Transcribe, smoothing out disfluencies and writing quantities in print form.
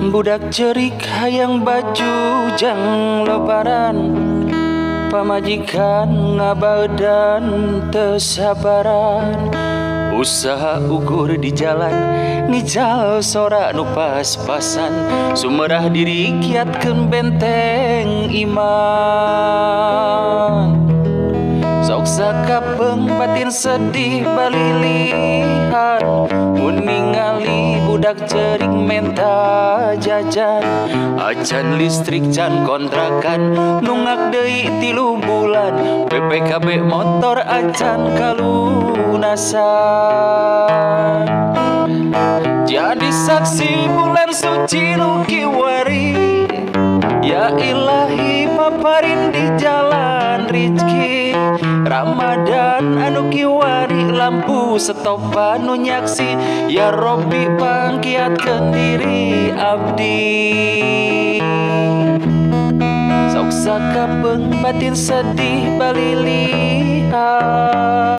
Budak cerik hayang baju jang lebaran, pamajikan ngabadan teu sabaran. Usaha ukur di jalan ngical sora nu pas-pasan, sumerah diri kiatkeun benteng iman. Sok sakapeung batin sedih balilihan, mun ningali budak cerik menta jajan. Acan listrik can kontrakan nunggak deui 3 bulan, BPKB motor acan kalunasan. Jadi saksi bulan suci nu kiwari, ya ilahi paparin di jalan rizki. Ramadan anu kiwari lampu setopan nu nyaksi, ya Robbi pangkiatkeun diri abdi. Sok sakapeung batin sedih balilihan.